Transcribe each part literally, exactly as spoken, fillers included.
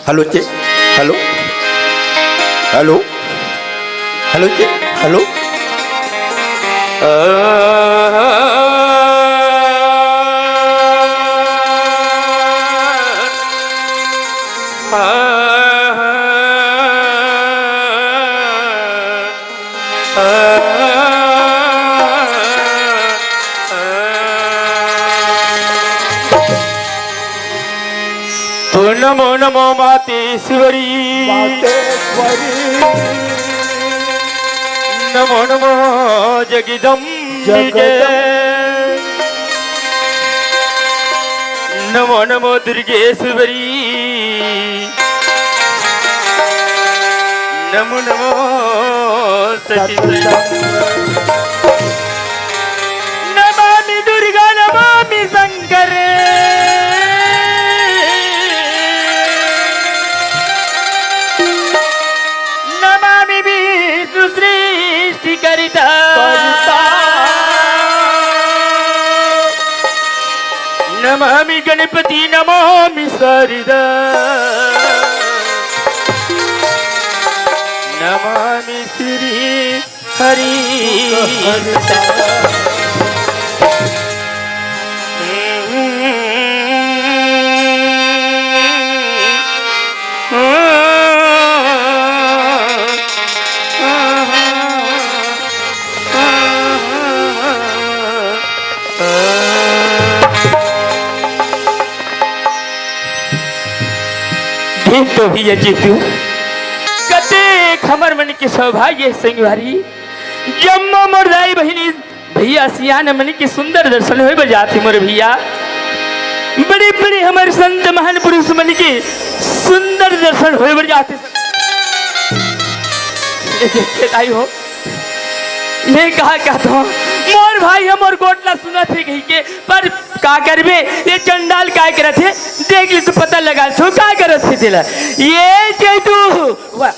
Hello चे, hello, hello, hello चे, hello. तो नमो नमो मातेश्वरी। मातेश्वरी। नमो नमो जगदम्बिके। जगदम्ब। नमो नमो दुर्गेश्वरी। नमो नमो सती। नमामि दुर्गा नमामि शंकर। नमामि विष्णु सृष्टिकर्ता। नमामि गणपति नमामि शारदा। नमामि श्री हरि। ठीक तो भैया जीतू, कतेक हमर मन के सौभाग्य हे संगवारी, जम्मो मोर दाई बहिनी भैया सियान मन के सुंदर दर्शन होय बर जाथे मोर भैया। बड़े बड़े हमर संत महान पुरुष मन के सुंदर दर्शन होय बर जाथे। ये देख के दाई हो, मैं कहा कहत हूँ, मोर भाई ह मोर गोठ ला सुनत हे कहिके, पर का करबे, ये चंडाल काय करत हे, देख ले तो पता लगा ले तो का करत हे तेला। ये चैतू, वाह।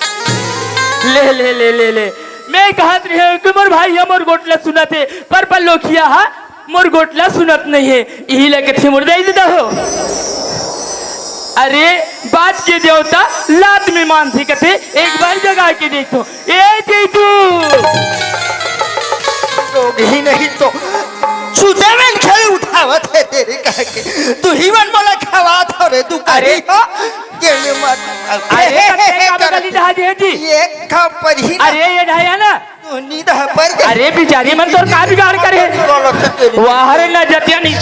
ले, ले, ले, ले, ले। मैं कहत रहेंव कि मोर भाई ह मोर गोठ ला सुनत हे, पर पल्लोखिया ह मोर गोठ ला सुनत नहीं हे, इही ला कथे मोर दाई ददा हो। अरे, बात के देवता लात में मानथे कथे, एक बार जगा के देखो। ए जीजू, लोग ही नहीं तो चुदेवन खेल उठावत हे तेरे कह के, तू ही मन मोला खवात हो रे, तू अरे। कही हो, के में मत, अरे, ए, तब ए, तेरे ए, का बदली दहा दे जी? ये खा पर ही ना। अरे, ये ढाया ना। तू नी दहा पर के। अरे, बिचारी मन तोर का बिगाड़ करे? गलत हे तेरी। वाह रे, ना जतिया नहीं।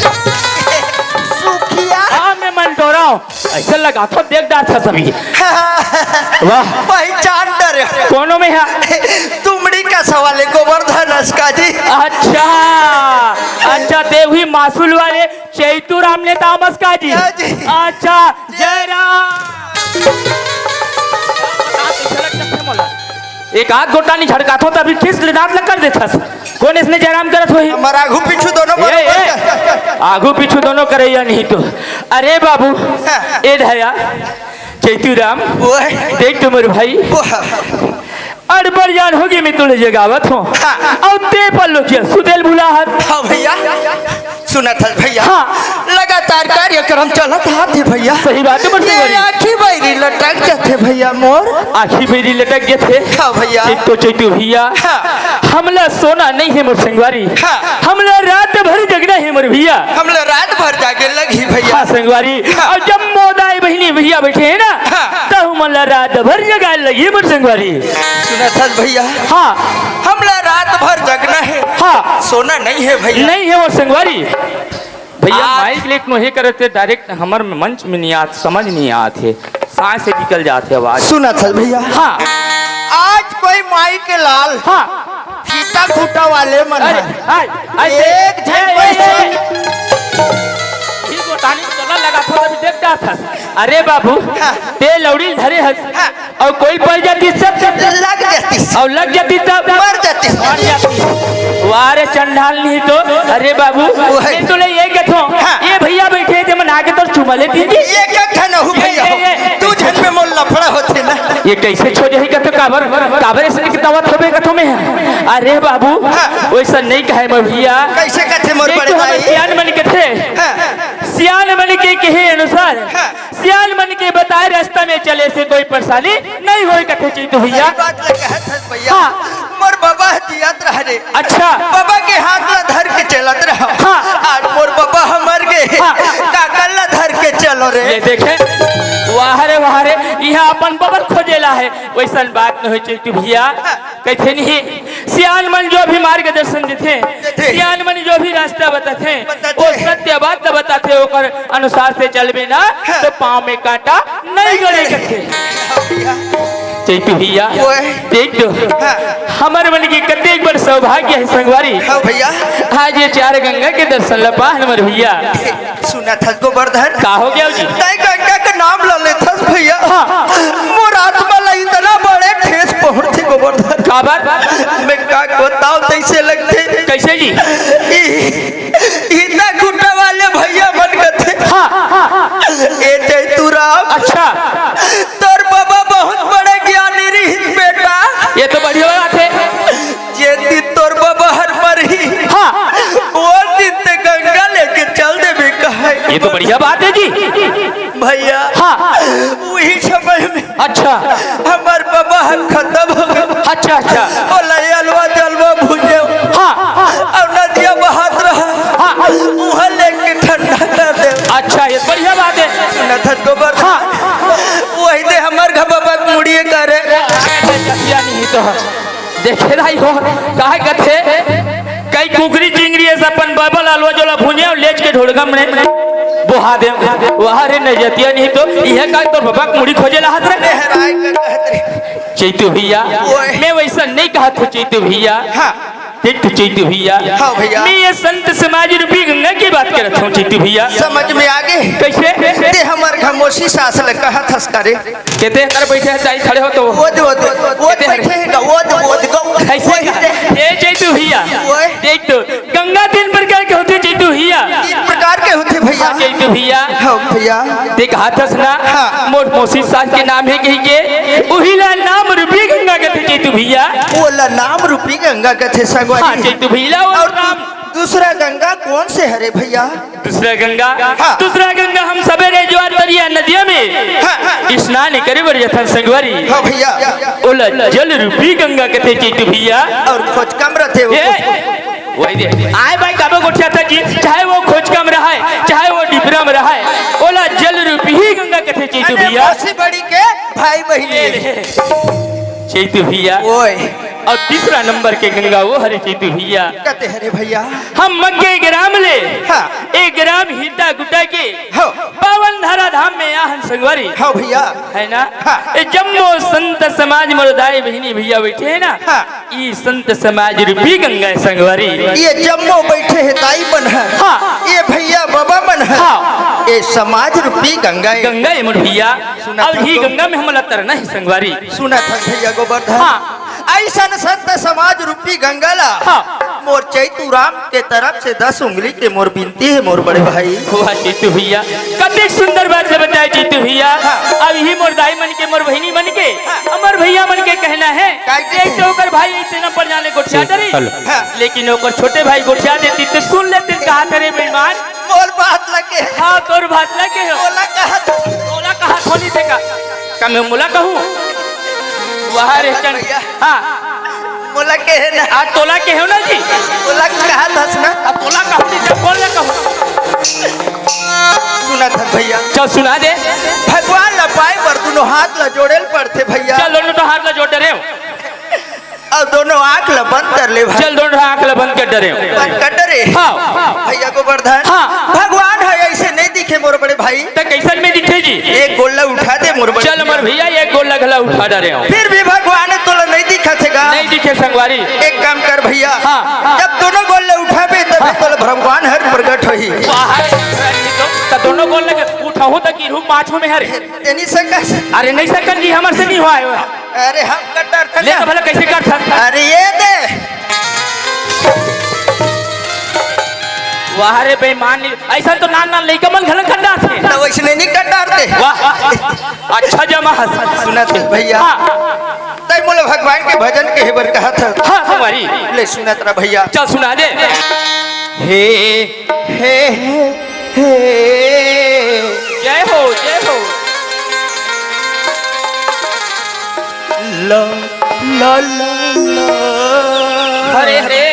सुखिया। हाँ, मैं मन डोराव। ऐसे लगा तो देख डार था सभी। वाह। पहचान डरे। कोनो में है? तुमड़ी का सवाल है, गोवर्धन अस का जी। अच्छा, अच्छा, देवही मासुल वाले चैतू राम ने तामस का जी। हाँ जी। अच्छा, जय राम। एक आध गोटा नहीं झड़का थो, तभी खींच ले दांत लग कर देथस। कौन इसने जयराम करत होही? हमारा आगू पीछू दोनों ए, बराबर ए, कर। आगू पीछू दोनों करे या नहीं तो। अरे बाबू, हाँ। ए ढाया, चैतू राम, ओए। देख तो मोर भाई, ओह। अड़बड़ जान होगे, मैं तोले जगावत हूँ। हाँ। अउ ते पल्लोखिया सुतेल भुला हस। हाँ भैया, सुनत हस भैया। हाँ। लगातार कार्यक्रम चलत हाथे भैया। सही बात है, बड़ ये सुंदर। आँखी बैरी लटक जाथे भैया मोर। आँखी बैरी लटक जाथे। हाँ भैया। चैतू, चैतू भैया। हाँ। हमला सोना नहीं है मोर संगवारी। हाँ। हमला रात भर जगना है मोर भैया। हमला रात भर जागे लगही भैया। हाँ संगवारी। हाँ। अउ जब मोर दाई बहिनी भैया बैठे हैं ना, हाँ। त हमला रात भर जगाए लगही मोर संगवारी। सुनत हस भैया? हाँ। हमला रात भर जगना है। हाँ। सोना नहीं है भैया। नहीं है मोर संगवारी। भैया, आज माइक लेके नोहे करत हे, direct हमर मंच में नहीं आत, समझ नहीं आत हे, सांस से निकल जात हे आवाज। सुनत हस भैया? हाँ। आज कोई माई के लाल हाँ। फीता खूंटा वाले मन अरे, है। हाय, हाय, एक ए, झन ए, ए, पैसा ए। ठीक बतानी तो गला लगा था, अभी देख डार था। अरे बाबू, हाँ। ते लौड़ी धरे हस। हाँ। अउ कोई पड़ जाती सब, सब लग जाती। अउ लग जाती तब? मर जाती। मर जाती। वाह रे चंडाल नहीं तो। अरे बाबू, वही। मैं तो ले ये कथो, हाँ। ये भैया बैठे थे, मन आके तो चुमा लेती थी। ये का खन हो भैया हो? ये, ये, ये। दू झन में मोर लफड़ा होथे ना। ये कैसे छो जाही कथो काबर, काबर ऐसे कितावत होबे कथो में? अरे बाबू, हाँ। वैसा नहीं कहे मोर भैया। कैसे कथे मोर देख बड़े तो, हमर भाई? सियान मन कथे, हाँ। सियान मन के कहे अनुसार, हाँ। सियान मन के बताए रास्ता में चले से कोई परेशानी नहीं होय कथे चैतू भैया। सही बात ल कहत हस भैया। हाँ। मोर बाबा ह जियत रह रे। अच्छा। बाबा के हाथ ला धर के चलत रहा। हाँ। आज मोर बाबा ह मर गे। हाँ। काकर ला धर के चलो रे। ये देखे, वाह रे, वाह रे, इहाँ अपन बाबा खोजेला हे, वैसन बात न होय चैतू भैया। हाँ। कथे नहीं, सियान मन जो भी मार्गदर्शन देथे, देथे। सियान मन जो भी रास्ता बताथे, बताथे। वो सत्य बात बताथे, ओकर अनुसार से चलबे ना, हाँ। तो पाँव में कांटा नहीं गड़े कथे। चैतू भैया, ओए। देख तो, हाँ। हमर मन के कतेक बड़ सौभाग्य हे संगवारी। हाँ भैया। आज ये चार गंगा के दर्शन ल पाहन मोर भैया। सुनत हस गोबरधन? का हो गया जी? तैं गंगा के नाम ल लेथस भैया। हाँ। मोर आत्मा ल इतना बड़े ठेस पहुंचथे गोबरधन। का बात? मैं का बताओं, तैसे लगथे। कैसे जी? ई, इतना खुट्टा वाले भैया मन कथे। हाँ। ए चैतू राम। अच्छा। तोर बाबा बहुत बड़े ज्ञानी रहिस बेटा। ये तो बढ़िया बात हे। जे दिन तोर बाबा हर मरही, हाँ। वो दिन ते गंगा लेके चल देबे कहे। ये तो बढ़िया बात हे जी। भैया, हाँ। वही समय में अच्छा। हमर बाबा हर खत्म हो गे। अच्छा, अच्छा। ओला अलवा जलवा भुजे। हाँ। अउ नदिया बहत रहा। हाँ। उहाँ लेके ठंडा कर दे। अच्छा, ये बढ़िया बात हे। सुनत हस गोबर। हाँ। वही दे हमर घर बाबा के मुड़िए करे। अरे, नहीं तो। देखे दाई हो, काहे कथे? कई कुकरी चिंगरी अस अपन बाबा ल अलवा जलवा भुजे अउ लेच के ढोड़गा में बोहा दे। वाह रे नजतिया नहीं तो, इहे का तोर बाबा के मुड़ी खोजे ला हस रे? लहराए के कहत रे। चैतू भैया, ओए। मैं वैसा नहीं कहत हूँ चैतू भैया। हाँ। देख तो चैतू भैया। हाँ भैया। मैं ये संत समाज रूपी गंगा की बात करत हूँ चैतू भैया। समझ में आ गे। कैसे? ते हमर घर मौसी सास ल कहत हस का रे? केते अंदर बैठे हे, दाई खड़े हो तो। वो दे, वो दे, वो दे, बैठे हे गा, वो दे, वो दे, गो। ऐसे वही का? दे। ए चैतू भैया, ओए। देख तो, गंगा तीन प्रकार के होथे चैतू भैया। तीन प्रकार के होथे भैया। हाँ, चैतू भैया। हाँ भैया। ते कहत हस ना, हाँ। मोर मौसी सास के नाम हे कहिके, उही ला नाम रूपी गंगा कथे चैतू भैया। ओला नाम रूपी गंगा कथे संगवारी। हाँ, चैतू भैया, वो अउ नाम। दू-, दूसरा गंगा कौन से हरे भैया? दूसरा गंगा, हाँ। दूसरा गंगा हम सबेरे ज्वार तरिया नदिया में हाँ, हाँ। स्नान करे बर जथन संगवारी। हाँ भैया। ओला जल रूपी गंगा कथे चैतू भैया। अउ खोचकम रथे वो। ए, वही दे। आय भाई काबर गोठियाथस जी, चाहे वो खोचकम रहय, चाहे वो डिबरम रहय, ओला जल रूपी ही गंगा कथे चैतू अरे भैया। मौसी बड़ी के भाई बहिनी। ये ले। चैतू भैया। ओए। अउ तीसरा नंबर के गंगा वो हरे चैतू भैया। कथे हरे भैया। हम मक्के ग्राम ले, हाँ। ए ग्राम हिता गुटा के हो। पावन धरा धाम में आहन संगवारी। हाँ भैया। हे ना? हाँ। ए जम्मो संत समाज मोर दाई बहिनी भैया बैठे हे ना? हाँ। ई संत समाज रूपी गंगा हे संगवारी। ये जम्मो बैठे हे दाई मन हर। हाँ। ये भैया बाबा मन हर। हाँ। ये समाज रूपी गंगा हे। गंगा हे मोर भैया। सुनत अउ ही तो। गंगा में हमला तरना हे संगवारी। सुनत हस भैया गोबरधन। हाँ। अइसन संत समाज रूपी गंगा ला हाँ। मोर चैतू राम के तरफ से दस उंगली के मोर बिनती हे मोर बड़े भाई। वाह चैतू भैया, कतेक सुंदर बात ल बताय चैतू भैया। हाँ। अउ इही मोर दाई मन के, मोर बहिनी मन के, हाँ। हमर भैया मन के कहना हे, का कि कहथे? ओकर भाई इतना पर जाने गोठिया डरी, हेलो। हाँ। लेकिन ओकर छोटे भाई गोठिया देती त सुन लेते, कहा करे बेईमान। मोर बात लगे। हाँ, तोर बात लगे हो। मोला कहा था। तोला कहा थोड़ी थे का? का मैं मोला कहूँ? वाह रे चंद। भैया। हाँ। मोला कहे ना। आज तोला कहे हो ना जी? मोला कहा था सुना। अब तोला कहूँ नहीं, जब बोल ना कहूँ। सुनत हस भैया। चल सुना दे। भगवान ला पाए बर दुनों हाथ ला जोड़े ल पड़थे भैया। चल दोनों तो हाथ ला जोड़ डरे हो। अउ दोनों आँख ला बंद कर ले भाई। चल दोनों आँख ला बंद कर डरे हो। बंद कर डरे। हाँ। भैया गोबरधन। हाँ। भगवान ह अइसे नहीं दिखे मोर बड़े भाई। त कइसन में दिखे जी? एक गोड़ ला उठा दे मोर बड़े चल भैया। मोर भैया, एक गोड़ ला घला उठा डरे हो। फिर भी भगवान तोला नहीं दिखत हे गा। नहीं दिखे संगवारी। एक काम कर भैया। हाँ, हाँ। जब दोनों गोड़ ला उठाबे तब हाँ। तोला भगवान हर प्रगट होही। बाहर तो, त दोनों गोड़ ला उठाहूँ त गिरहूँ पाछू में हरे। ते नहीं सकस। अरे नहीं सकन जी, हमर से नहीं होय। अरे हम कर डरथन ले ना। तो भला कैसे कर सकता? अरे ये दे। वाह रे बेईमान, अइसन तो नान नान लइका मन घला कर डारथे। तो वइसने नहीं कर डारथे। वाह, वाह, वाह। अच्छा जमा हस। सुनत हस भैया। हाँ। त मोला भगवान के भजन कहे बर कहत हस। हाँ, संगवारी। ले सुनत रह भैया। चल सुना दे। हे, हे, हे, हे। जय हो, जय हो। ला, ला, ला, ला। हरे, हरे।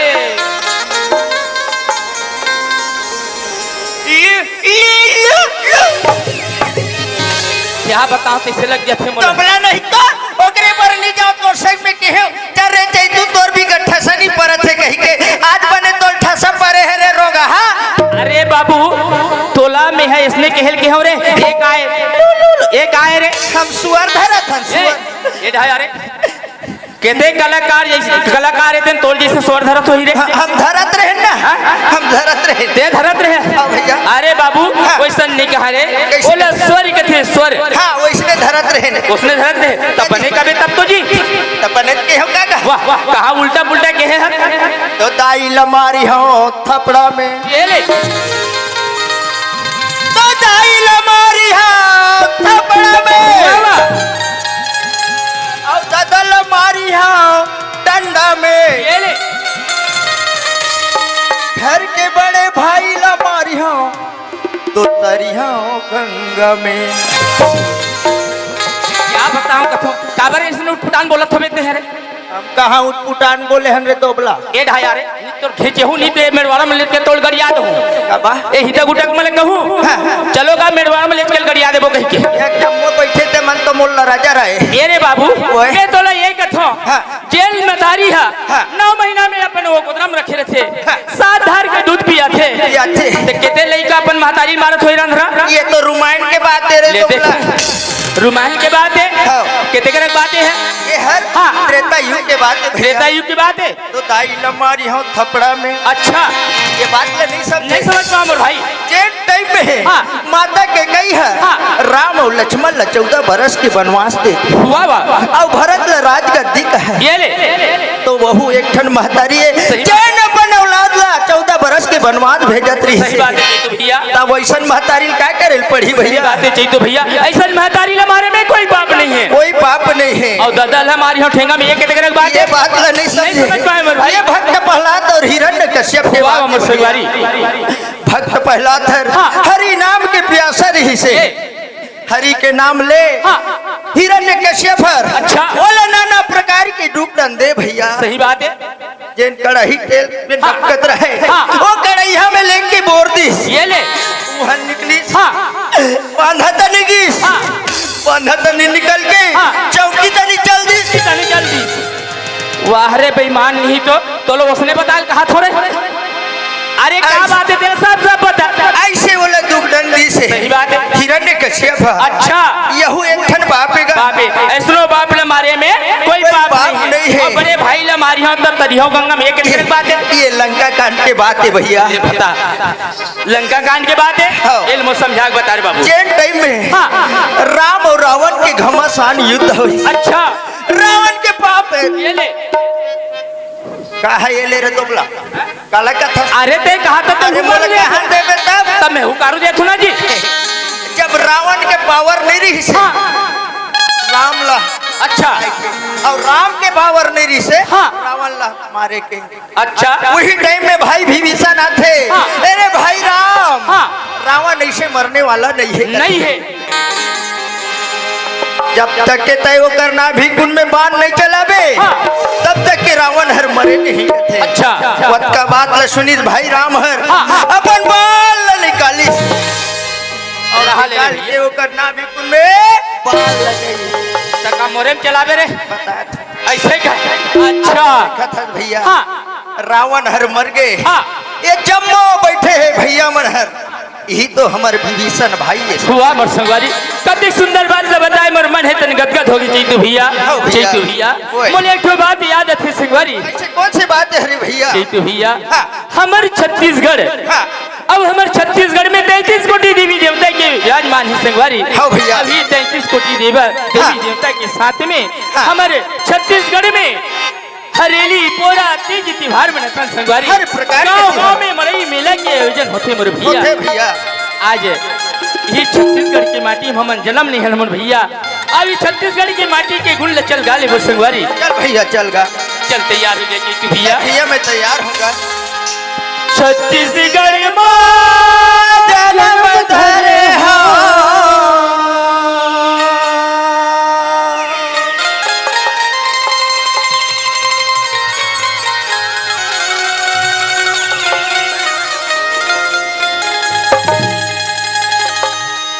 ये, ये, ये, ये। क्या बताओ, कैसे लग जाथे मोला। तबला नहीं तो ओकरे बर नहीं जाओ, तोर संग में केहेंव, "चल रे चैतू, तोर भी गट्ठा सनी परत हे," कहिके। आज बने तोर ठसा परे हे रे रोगहा। अरे बाबू, तोला में है इसने कहल के हो रे, एक आए, एक आए रे। हम सुअर धरत हन, ए, सुअर। ए ढाई, अरे। केते कलाकार जैसे, कलाकार हे तेन तोर जैसे स्वर धरत होही रे। ह-, हम धरत रहेन ना। हाँ? हम धरत रहेन। ते धरत रहे? हाँ भैया। अरे बाबू, हाँ। वैसन नहीं कहा रे। कैसे? ओला स्वर कथे, स्वर। हाँ, वैसने धरत रहेन। उसने धरत रहे। तब बने कबे तब तो जी। तब बने के हो का का? वाह, वाह, कहाँ उल्टा पुल्टा कहे हैं? तो दाई ला मारी हो थपड़ा में। ये ले। तो दाई ला मारी हो थपड़ा में। वाह, वाह। अउ ददा ला मारी हो डंडा में। ये ले। घर के बड़े भाई ला मारी हो, तो तरी हो गंगा में। क्या बताओं कथो, काबर इसने उटपुटान बोलत हवे ते हरे? हम कहाँ उटपुटान बोले हन रे दोबला? ए ढाया रे, तोर खेचेहू नहीं ते मेड़वारा में लेके तोल गरिया दहूँ। का बा? ए हिता गुटक में कहूँ। हाँ। चलो का मेड़वारा में लेके गरिया देबो कहिके। एकदम वो बैठे ते मन तो मोल राजा रहे। ए रे बाबू, ओए। मैं तोला ये कथो। हाँ। जेन महतारी हा, हाँ। नौ महीना में अपन वो गोदना में रखे रथे। हाँ। सात धार के दूध पियाथे। पियाथे। ते केते लइका अपन महतारी मारत होई रंधरा? ये तो रुमायन के बात दे रहे ले तो देख। बोला। रुमायन के बात हे। हाँ। केते करक बात हे? ये हर हाँ। त्रेता युग के बात हे भैया। त्रेता युग के बात हे। तो दाई ला मारी हो थपड़ा में। अच्छा। ये बात ला नहीं समझे। नहीं समझ पाओ मोर भाई। जेन टाइम में हे, हाँ। माता कैकई हा, हाँ। राम अउ लक्ष्मण ला चौदह बरस के बनवास दे। वाह, वाह। अउ भरत ला राजगद्दी कहे। ये ले। तो वहू एक ठन महतारी हे, सही बात। जेन अपन औलाद ला चौदह बरस के बनवास भेजत रहिस। सही बात हे, चैतू भैया। तब वैसन महतारी ला का करे ल पड़ही सही भैया? बात हे, चैतू भैया। ऐसन महतारी ला मारे में कोई पाप नहीं हे। कोई पाप नहीं हे। अउ ददा ला मारी हो ठेंगा में, ये केते करक बात ये हे? बात ला नहीं नहीं समझे। समझ पाए मोर भाई। ये भक्त प्रहलाद अउ हिरण्यकश्यप के वाह, बात वाह, हे मोर भैया। संगवारी। भक्त प्रहलाद हर हाँ। हरि नाम के प्यासा रहिसे। ए। हरि के नाम ले हाँ। हिरण्यकश्यप हर अच्छा। ओला नाना प्रकार के रूप दन दे भैया। सही बात हे। जेन कड़ाही तेल में हाँ। डबकत रहे, हाँ। वो कड़ाइया में लेके बोर दिस। ये ले। उहन निकलिस। हाँ। बांधा तनी गिस। हाँ। बांधा तनी निकल के हाँ। चौकी तनी चल दिस। तनी चल दिस। वाह रे बेईमान, नहीं तो, तो लोग उसने बता कहा थोड़े। अरे क्या ऐसे बात हे तेरे साथ, सब बता। ऐसे बोले दुख दंडी से। सही बात हे। हिरण्यकश्यप। अच्छा। यहू एक ठन बाप हे गा। बाप हे। ऐसनो बाप ला मारे में कोई कोई पाप पाप नहीं हे। नहीं हे। अपने भाई ला मारी हो तब तरी हो गंगा में, ये किस तरह की बात हे? ये लंका कांड के बात हे भैया। ये बता। लंका कांड के बात हे? हाँ। ये ले मोर समझा के बता रे बाबू। जेन टाइम में हाँ। राम अउ रावण के घमासान युद्ध होइस। अच्छा। रावण के पाप हे। ये ले। का हे ये ले रे दोबला? काला कथा। अरे ते कहा था तो अरे मोला कहाँ देबे तब? तब मैं हुकारू देथू ना जी। जब रावण के पावर नहीं रहिसे हाँ। राम ला। अच्छा। अउ राम के पावर नहीं रहिसे हाँ। रावण ला मारे के। अच्छा। वही टाइम में भाई विभीषण आथे। हाँ। अरे भाई राम, हाँ। रावण ऐसे मरने वाला नहीं हे। नहीं हे। जब तक के तय ओकर नाभि कुंड में बाण नहीं चलाबे, हाँ। तब तक के रावण हर मरे नहीं थे। अच्छा। ओतका बात ल सुनिस भाई राम हर, हाँ। अपन बाण ल निकालिस। अउ कहाँ ले निकाल ले? के ओकर नाभि कुंड में बाण लगइस। त का मोरे में चलाबे रे? बता। ऐसे का? अच्छा। देखत हस भैया, हाँ। रावण हर मर गे। हाँ। ये जम्मो बैठे हे भैया मन हर, यही तो हमर विभीषण भाई हे। वाह मोर संगवारी, कति सुंदर बात ल बताए, मोर मन हे तन गदगद होगे चैतू भैया। हाँ भैया। चैतू भैया, ओए। मोला एक ठो बात याद आथे संगवारी। ऐसे कौन सी बात हे रे भैया? चैतू भैया, हाँ। हमर छत्तीसगढ़ हाँ। अब हमर छत्तीसगढ़ में तैंतीस कोटि देवी देवता के विराजमान हे संगवारी। हाँ भैया। अभी तैंतीस कोटि देवा, देवी हाँ। देवता के साथ में हाँ। हमर छत्तीसगढ़ में हरेली, पोरा, तीज तिहार मनाथन संगवारी। हर प्रकार के गांव-गांव तिहार। में मड़ई मेला के आयोजन होथे मोर भैया। होथे भैया। आज इही छत्तीसगढ़ के माटी में हमन जनम लेहन मोर भैया। अभी छत्तीसगढ़ के माटी के गुण ल चल गा लेबो संगवारी। चल भैया, चल गा। चल तैयार हो जाए कि भैया। भैया, मैं तैयार हूँ गा। छत्तीसगढ़ मा जनम धरे हो।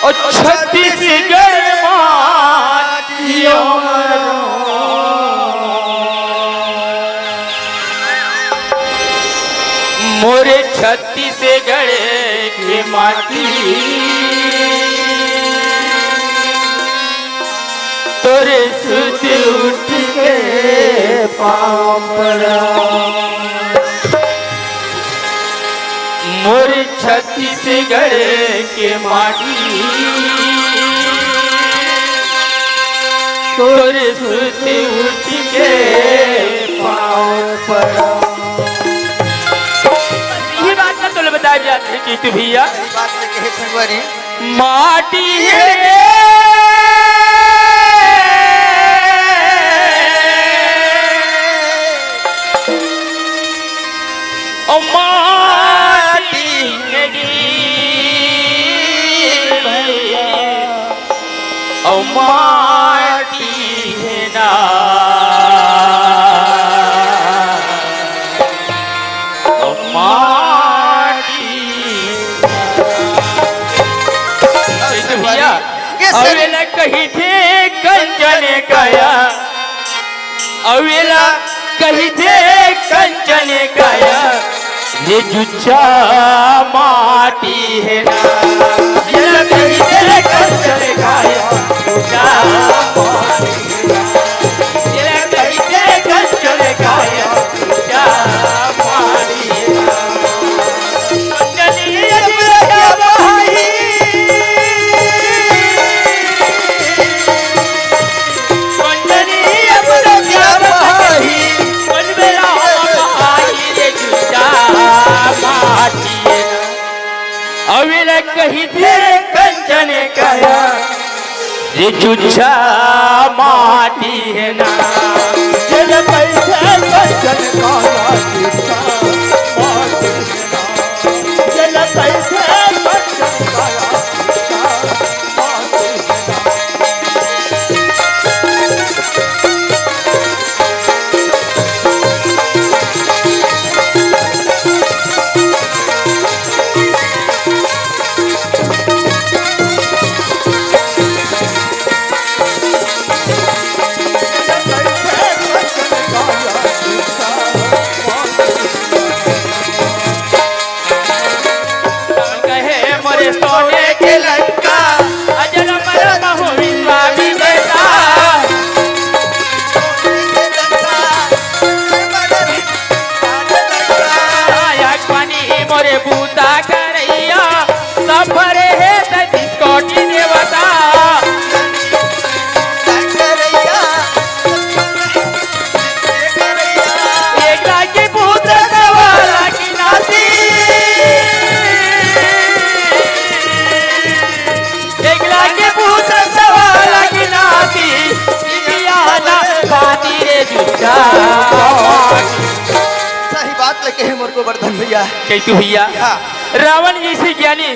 ओ छत्तीसगढ़ माटी ओ मोरे छत्तीसगढ़ के माटी, तोरे सुत उठ के पाँव पड़ाँव। मोर छत्तीसगढ़ के माटी, तोर सुत उठ के पाँव पड़ाँव। ये बात ना तोला बताए जात हे जीतू भैया। सही बात ले कहे संगवारी। माटी हे रे, ओ माटी हे रे भैया, ओ माटी हे ना। माटी। ए तो भैया, ये सर अवेला कहिथे कंचन काया, अवेला कहिथे कंचन काया, ये जुच्छा माटी हे ना। अवेला कहिथे कंचन काया, जुच्छा माटी हे ना। अवेला कहिथे कंचन काया, अवेला कहिथे कंचन काया, ये जुच्छा माटी हे ना। ये ले पैसे कंचन काया, जुच्छा माटी हे ना। ये ले पैसे कंचन काया, जुच्छा माटी हे ना। कहे मोरे सोने के लंका, अजर मर महु विश्वामी बेटा। आया पानी मोरे बूता करैया, सब भरे हे तैंतीस कोटि देवता। एक लागी पुत्र सवा लागी नाती, एक लागी पुत्र सवा लागी नाती, इतिया ना खाती रे जुच्छा। सही बात ले कहे मोर गोवर्धन भैया। चैतू भैया, हाँ। रावण जैसे ज्ञानी,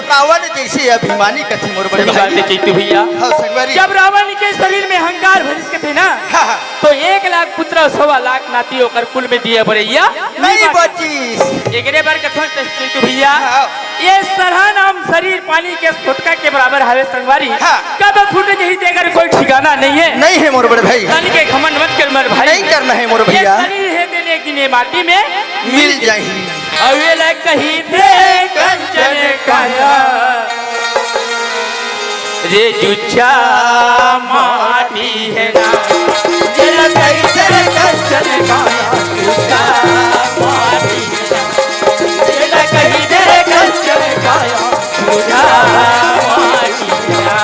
रावण जैसे अभिमानी कथे मोर बड़े सही बात भाई। है चैतू भैया। हाँ, संगवारी। जब रावण के शरीर में अहंकार भरिस कथे ना, हाँ, हाँ। तो एक लाख पुत्र, सवा लाख नाती ओकर कुल में दिए बरैया नहीं बचिस। एकरे बर कथन चैतू भैया, हाँ। ये सरहा नाम शरीर पानी के सोटका के बराबर हवे संगवारी। हाँ। कब फूट जही तेकर कोई ठिकाना नहीं है। नहीं है मोर बड़े भाई। तन के घमंड मत कर मोर भाई। नहीं करना है मोर ये भैया। शरीर है तेने एक दिन ये माटी में मिल जाही। अवेला कहिथे कंचन काया, रे जुच्छा माटी हे ना। जेला कहिथे कंचन काया, जुच्छा माटी हे ना। जेला कहिथे कंचन काया, जुच्छा माटी हे ना।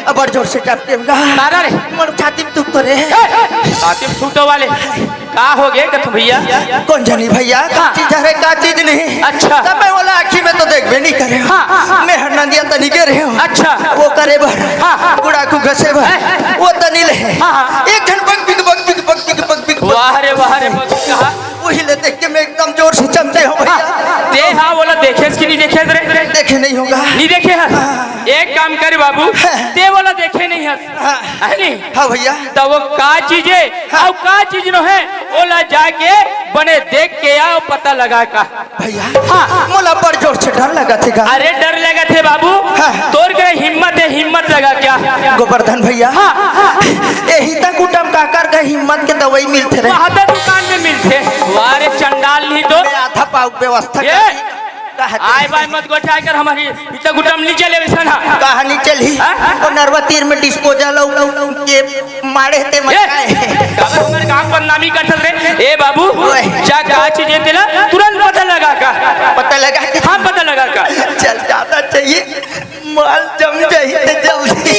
अबड़ जोर से टपके गा। तारा रे। मोर छाती में दुख तो रे। ए, छाती में दुख तो वाले। का हो गे कथू भैया? कोन जनी भैया, का हाँ। चीज हरे, का चीज नहीं। अच्छा। तब मैं ओला आँखी में तो देखबे नहीं करे। हाँ, हाँ, हाँ। मैं हर नंदिया तनी के रहे हूँ। अच्छा। वो करे बर। हाँ, हाँ। गुड़ाखू घसे बर। हैं? वो तनी ले। हाँ, हाँ। एक झन बक बिक, बक बिक, बक बिक, बक बिक, बक। वाह रे, वाह रे, वाह। कहा? वही ले देख के मैं एकदम जोर से चमके हूँ भैया। हाँ, ते हाँ, बोला देखे कि नहीं देखे रे? देखे नहीं होगा। नहीं देखे है? हाँ। एक काम कर बाबू, हाँ। ते बोला देखे नहीं है। हाँ। है नहीं? हाँ भैया। तो वो का चीज है, हाँ। और का चीज नो है, ओला जाके बने देख के आओ, पता लगा का। भैया, हाँ। मोला बड़ जोर से डर लगत हे गा। अरे डर लगत हे बाबू, हाँ। तोर के हिम्मत है, हिम्मत लगा क्या? गोवर्धन भैया, हाँ, हाँ, हाँ। यही तक उठम काकर का हिम्मत के दवाई मिलथे रे। वहाँ तो दुकान में मिलथे। वाह रे चंडाल नहीं तो। मैं आधा पाव व्यवस्था ये? कर दी। कहा आय बाय मत गोठाय कर हमारी, इतना गुटम नहीं चले वैसा ना। कहा नहीं चली? हाँ? वो नरवा तीर में डिस्पोजल हो के मारे ते मत ए, आए। काबर हमारे गांव बदनामी कर सकते? ए बाबू, ओए। जा का चीज है तेला, तुरंत पता लगा का। पता लगा के हाँ, पता लगा का। चल जाना चाहिए, माल जम जाए तो जल्दी।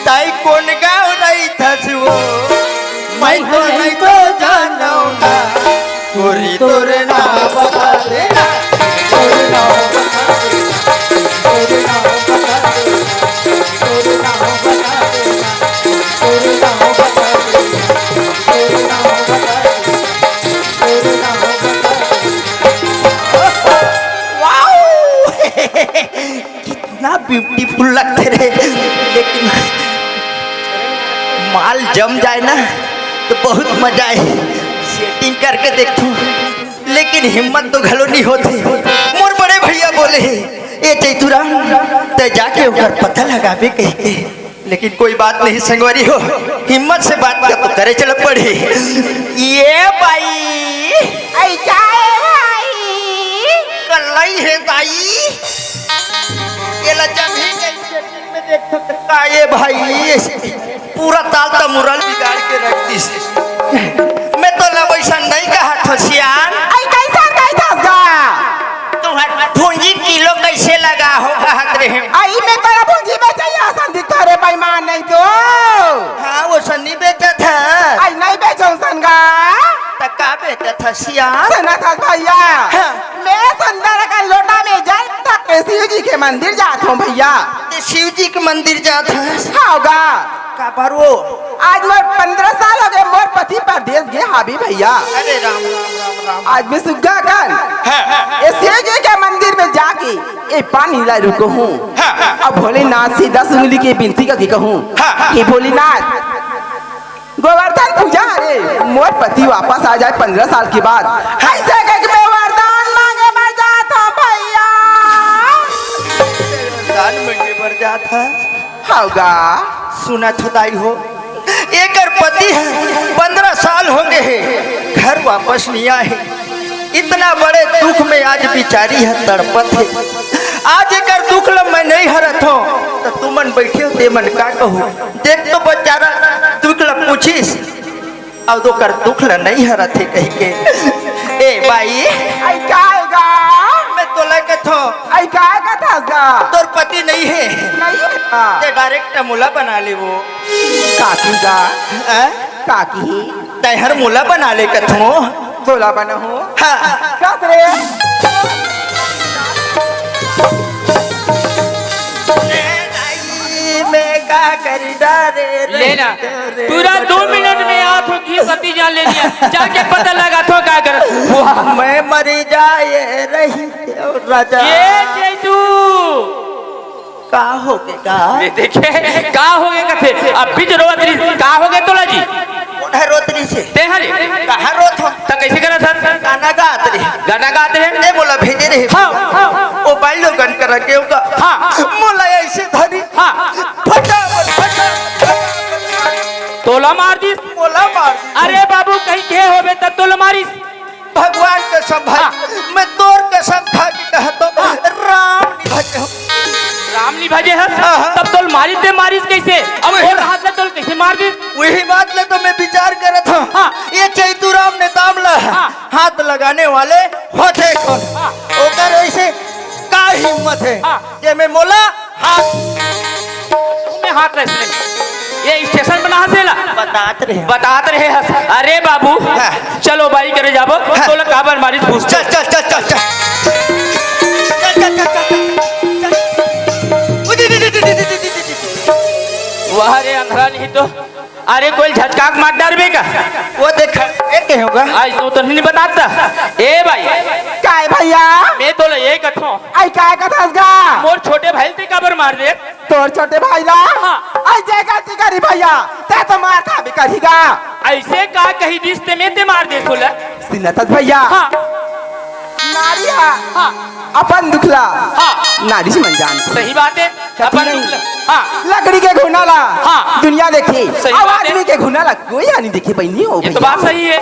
ताई कोन गाँव रही था वो? मैं तो नहीं तो जानूंगा। गोरी तोरे नाम बता देना, तोरे नाम बता देना, तोरे नाम बता देना, तोरे नाम बता देना, तोरे नाम बता देना, तोरे नाम बता देना, तोरे नाम बता देना। वाओ! कितना ब्यूटीफुल लगथे रे, लेकिन माल जम जाए ना तो बहुत मजा आए। सेटिंग करके देखथों, लेकिन हिम्मत तो घलो नहीं होथे। मोर बड़े भैया बोले हे, "ए चैतुराम, तै जाके ओकर पता लगाबे," कहिके। लेकिन कोई बात नहीं संगवारी हो, हिम्मत से बात कर तो करे चल पड़ी। ये बाई, ऐ का है भाई? कल्लई है दाई। ये ला जब ही गई सेटिंग में देख तो का ये भाई, ये पूरा ताल तमुरल बिगाड़ के रख दिस। मैं तो ला वैसा नहीं कहा था सियान। ऐ कैसा कहत हस गा? तुम्हार भूंजी किलो कैसे लगा हो कहत रहे। आई मैं तोला भूंजी बेचई असन दिखत हे रे बेईमान नहीं तो। हाँ, वो सन्नी बेचत है। आई नहीं बेचो सन गा। त का बेचत है सियान? सुनत हस भैया। हाँ। मैं सुंदर का लोटा में जल तक के शिव जी के मंदिर जात हूँ भैया। ते शिव जी के मंदिर जात है? हाँ गा। काबर वो? आज मोर पंद्रह साल हो गए, मोर पति परदेस गे हावे भैया। अरे राम, राम, राम, राम। आज मैं सुग्घा कन हाँ, हाँ। ए शिव जी के मंदिर में जाके ए पानी ला रुको हूँ। हाँ, हाँ। अब भोलेनाथ से दस उंगली के बिनती करके कहूँ हाँ, हाँ। कि भोलेनाथ, गोवर्धन पूजा रे, मोर पति वापस आ जाए पंद्रह साल के बाद। ऐसे कह के मैं वरदान मांगे बर जात हूँ भैया। वरदान मांगे बर जात है? हव गा। सुनत हो दाई हो, एकर पति है, पंद्रह साल हो गए हे, घर वापस नहीं आए हे। इतना बड़े दुख में आज बिचारी है तड़पत हे। आज एकर दुख ल मैं नहीं हरत हो, त तुमन बैठे हो, ते मन का कहू? देख तो बेचारा दुख ल पूछिस, अउ ओकर दुख ल नहीं हरत हे कहिके। ए बाई, आई का हे गा? मैं तोला कथो, आई का कथस गा? तोर पति नहीं हे। नहीं हे का? ते डायरेक्ट मोला बना ले वो। काकी गा। हैं? काकी। तैहर मोला बना ले कथो। तोला बना हो। हाँ। कस रे। मैं का करी डारे रे। लेना। पूरा दो मिनट में आत हो घी पत्ती जान ले लिया। जाके पता लगा थो का कर। वाह। मैं मरी जाए रही राजा। ये चैतू। का हो गे का? ये देखे, का हो गे कथे? अब बीच रोवत रही, का हो गे तोला जी? कोन है रोत रही से? ते हरे? कहाँ रोत हो? त कैसे करा सर? गाना गात रही। गाना गात रहे? नहीं बोला भेजे रही। हाँ, हाँ। वो बाई लोगन करा के होगा। हाँ। मोला ऐसे धरी। हाँ। फटाफट, फटाफट, फटाफट। तोला मार दिस? मोला मार दिस। अरे बाबू, कहीं के होबे तब तोला मारिस? भगवान कसम भाई, हाँ। मैं तोर कसम खा के कहत हूँ, हाँ। राम नहीं भजे हो। राम नहीं भजे हस? हाँ, हाँ। तब तोल मारिस ते मारिस कैसे? अब वही तोल ना। हाथ ले तोल कैसे मार दिस? वही बात ले तो मैं विचार करत हूँ। हाँ। ये चैतू राम नेताम ला हाँ। हाथ लगाने वाले होथे कोन? हाँ। ओकर ऐसे का हिम्मत है हाँ। जे मैं मोला हाथ ये स्टेशन बना हस एला? बतात रहे। बतात रहे हस। अरे बाबू, हाँ। चलो बाई करे जाबो, हाँ। तोला काबर मारिस पूछ। चल, चल, चल, चल, चल। चल, चल, चल, चल, चल। उदी, दी, दी। वाह रे अंधरा नहीं तो। अरे कोई झटका के मार डारबे का? वो देख, ये के होगा? आज तो तोर नहीं बताता। ए भाई। काय भैया? मैं तोला ये कथों। आई काय कथस गा? मोर छोटे भाई ते काबर मार दे? तोर छोटे भाई ला? हाँ। आई जे गलती करी भैया, ते तो मार खाबे करही गा। ऐसे का कही दिस ते मैं ते मार दे सोला? सिनतस भैया। हाँ। नारी हा। हाँ। अपन दुख ला। हाँ। नारी से मन जान। सही बात है। कभी अपन नहीं। दुख ला। हाँ। लकड़ी के घुना ला। हाँ। दुनिया देखी। सही अब बात है। आदमी के घुना ला कोई आनी देखे बहिनी हो ये तो भैया। बात सही है।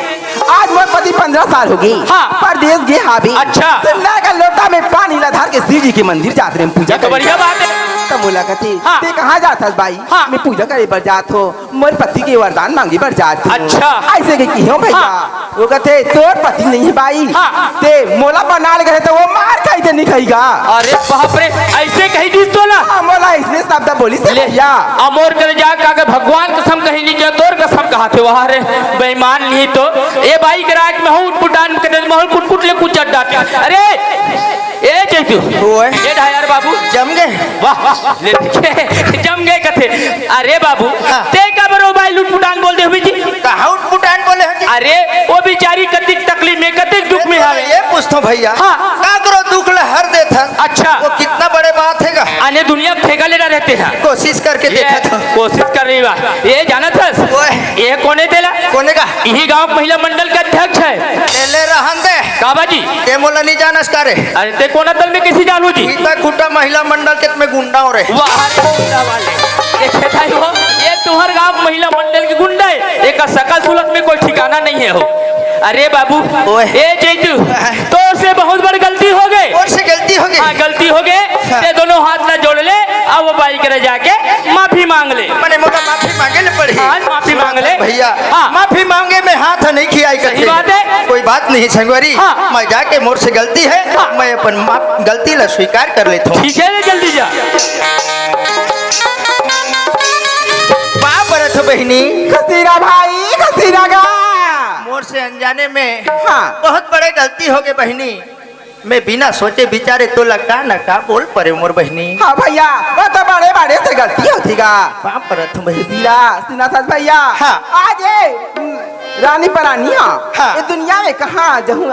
आज मोर पति पंद्रह साल होगे। हाँ। परदेस गे हावे। अच्छा। सिमना का लोटा में पानी ला धर के शिव जी के मंदिर जात रहे पूजा ये तो करे। बढ़िया बात है। त मोला कथे, हाँ। ते कहाँ जात हस बाई? हाँ। मैं पूजा करे बर जात हो, मोर पति के वरदान मांगे बर जात हो। अच्छा। ऐसे के किहो भैया। हाँ। वो कथे, तोर पति नहीं है बाई। हाँ। ते मोला बना ले कहे तो वो मार खाई ते नहीं खाई गा। अरे बाप रे, ऐसे कही दिस तोला? हाँ, मोला इसने शब्द बोलिस ले। भैया। अमोर करे जा का, अगर भगवान कसम कही नहीं किया, तोर कसम कहा थे वहाँ रे, बेईमान नहीं तो। ए बाई के राज में हूँ, उटपुटान के दे, महल कुटकुट ले कुछ जट डाटे। अरे, ए जैतू। ओए। ए ढायार बाबू। जम गए। वाह, वाह, वाह, ले देखे, जम गए कथे। अरे बाबू, हाँ। ते काबर ओ बाई ल उटपुटान बोल दे हबे जी? कहाँ उटपुटान बोले हो जी? अरे, वो बेचारी कतिक तकलीफ में, कतिक दुख में हावे। ये पूछतो भैया। हाँ। काकरो दुख ला हर देथस। अच्छा। वो कितना बड़े बात है गा। आने दुनिया में ठेका लेना रहते हैं। कोशिश करके ये देखा था। कोशिश कर रही बा। ये जानत हस? ओए। ये कोने तेला? कोने का? यही गांव महिला मंडल के अध्यक्ष है। ले, ले रहन दे। का बाजी? ते मोला नहीं जानस का रे? अरे ते कोना तल में किसी जानू जी? इतना खुटा महिला मंडल के में गुंडा हो रे। वाह रे गुंडा वाले। देखे भाई हो, ये तुम्हार गांव महिला मंडल के गुंडा है। एक सकल सुलत में कोई ठिकाना नहीं है हो। अरे बाबू, ओए। ए जैतू, तोर से बहुत बड़ गलती हो गई। और से गलती हो गई? हाँ, गलती हो गई। हाँ। ते दोनों हाथ ना जोड़ ले, अब वो बाई करे जाके माफी मांग ले। मने मोला माफी मांगे ले पड़ी। हाँ, माफी मांग ले। भैया, हाँ। माफी मांगे में हाथ नहीं खियाई सही करते। बात है। कोई बात नहीं संगवारी, हाँ। मैं जाके मोर से गलती है, हाँ। मैं अपन माफ, गलती ला स्वीकार कर लेता हूँ। ठीक है, ले जल्दी जा। बाप रथ बहिनी। खसीरा भाई, खसीरा गा। मोर से अनजाने में हाँ। बहुत बड़े गलती हो गए बहिनी। मैं बिना सोचे विचारे तोला का न का बोल परे मोर बहिनी। हाँ भैया, वो तो बड़े बड़े से गलती होती गा। बाप रथ बहिनी। खसीरा, सुना था भैया। हाँ। आज ये रानी परानी हा। हाँ। ये दुनिया में कहाँ जाहूँ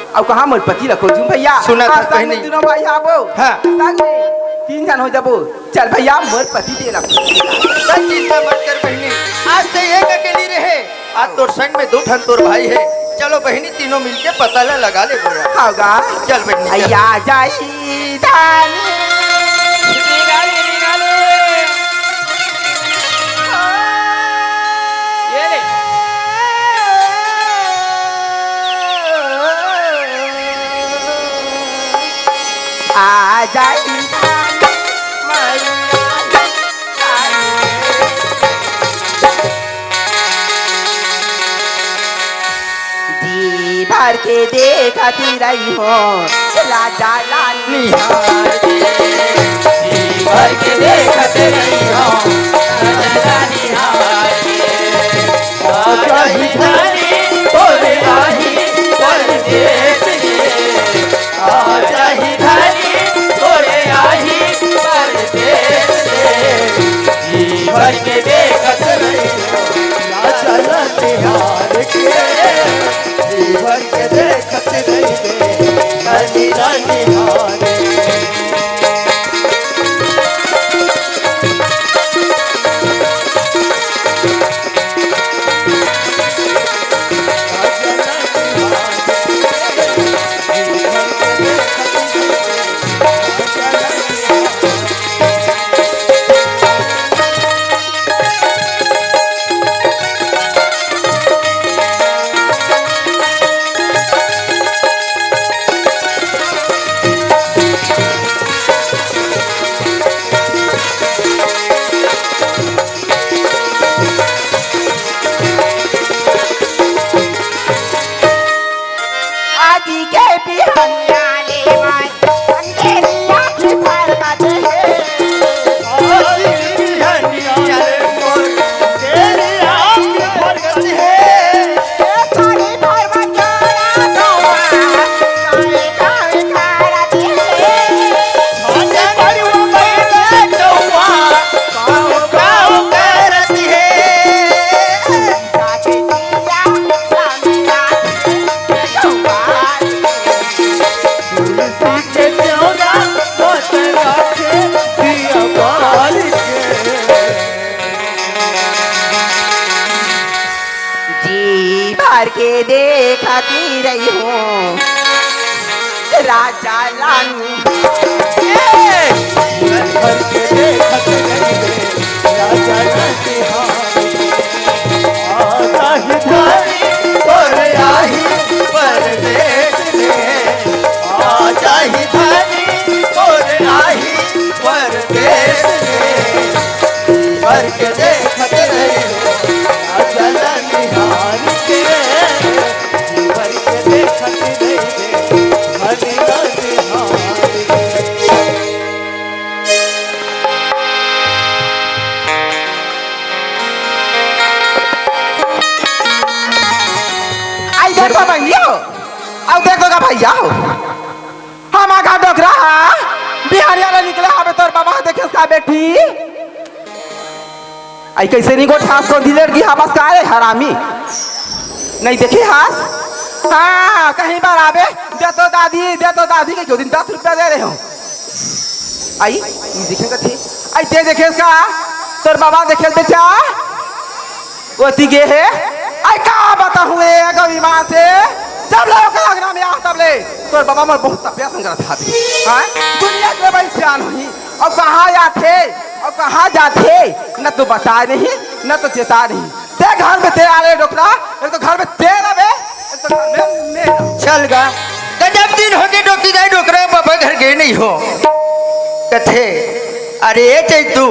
अब कहाँ मोर पति ला खोजूँ भैया? सुना था आज संग में बहिनी। तीनों भाई आबो। हाँ। संग में तीन जन हो जाबो। चल भैया मोर पति दे ला। तै चिंता मत कर बहिनी, आज ते एक अकेली रहे, आज तोर संग में दू ठन तोर भाई है। चलो बहिनी तीनों मिलके पता ला लगा ले भैया। होगा। चल बहिनी, चल। भैया जाई धानी। ये ले। आ जाई। जी भर के देखत रही हो राजा ला निहार के। जी भर के देखत रही हो राजा ला निहार के। आ जाई धानी तोरे आही परदेस के। आ जाई धानी तोरे आही परदेस के। जी भर के देखत रही हो राजा ला निहार के। जी भर के देखत रही हो राजा ला निहार के। करके देखती रही हूँ राजा लानी। ए! करके देखत रही रे राजा लानी, हाँ। आ जाही धानी तोर आही परदेस में, आ जाही धानी तोर आही परदेस में। करके देखत रही हो, अचल निहार के, करके देखत रही हो, अचल निहार के। आई देखो बहिनी हो, आओ देखो का भैया हो, हम आगा डोकरा हा, बिहारिया ले निकले हवे तोर बाबा देखे का बेटी। आई कैसे नहीं गोठास को दिलेर की हवस का रे हरामी। नहीं देखे हास? हाँ, कहीं बार आबे, दे तो दादी, दे तो दादी के जो दिन दस रुपया दे रहे हो। आई, ये देखे कथे। आई ते देखे इसका, तोर बाबा देखे बेटा। ओती गे हे। आई का बताहूँ ए गवी माँ से, जब ले ओकर अंगना में आ तब ले तोर बाबा मोर बहुत तबियत संगरत हाबे। हाँ? दुनिया के भाई सियान होही। अब कहाँ जाथे, अब कहाँ जाथे, न तो बता नहीं, न तो चेता नहीं। ते घर में ते आ रे डोकरा, एक तो घर में ते रहे, एक तो घर में मैं रहूँ। चल गा, गजब दिन हो गे डोकी दाई डोकरा बाबा घर गे नहीं हो। कथे, अरे ए चैतू,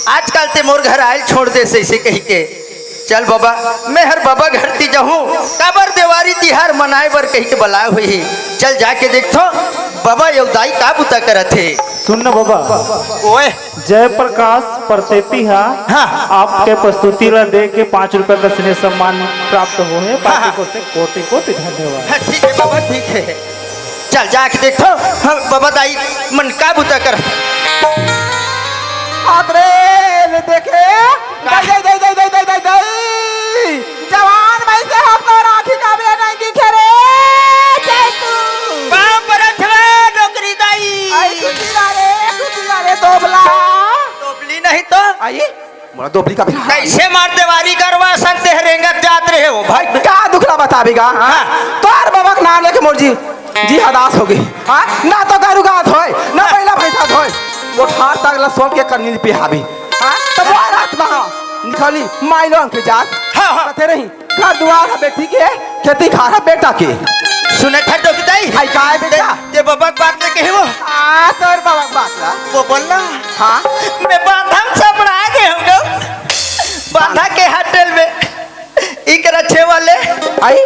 आजकल ते मोर घर आयल छोड़ दे सैसे कही के। चल बाबा, मैं हर बाबा घर ती जाहूँ, काबर देवारी तिहार मनाए बर कही के बलाए हुई। चल जाके देखथो, बाबा यो दाई का बुता करत हे। सुन न बाबा, ओए। जयप्रकाश परसेती हा हाँ। आपके प्रस्तुति ला दे के पाँच रुपया का स्नेह सम्मान प्राप्त हो है। हाँ, पार्टी हाँ। को से कोटि कोटि धन्यवाद। हाँ, ठीक है बाबा, ठीक है। चल जाके देखो, हम बाबा दाई मन का बुता कर। हाथ रे, ले देखे। का? दई, दई, दई, दई। जवान भाई से हम तो राखी का भी नहीं दिखे रे, चैतू। बाप रे, थवा डोकरी दाई। आई कुटिला रे, कुटिला रे, दोबला। दोबली नहीं तो। आई? मोला दोबली का भी हाल। कैसे मार देवारी करवा सकते हैं, रेंगत जात रहे हो भाई। का दुखला बताबेगा, हाँ? हाँ। तोर बाबा के नाम लेके मोर जी, जी हदास हो गई, हाँ? ना तो गरु गात होय, ना बैला भैंसा होय। वो ठार तक ला सोच के करनी पिहाबी, हाँ? तब वो रात में निकली, माइलो अंके जात, हाँ, हाँ। कहते रही, घर दुआर है बेटी के, खेती खार है बेटा के। सुने था डोकी दाई? आई का है बेटा? ते, ते बाबा के बात लेके है वो? हाँ, तोर बाबा के बात ला। वो बोल ना। हाँ? मैं बांधा में सबड़ा गए हम लोग। बांधा के होटल में। इकर अच्छे वाले। आई?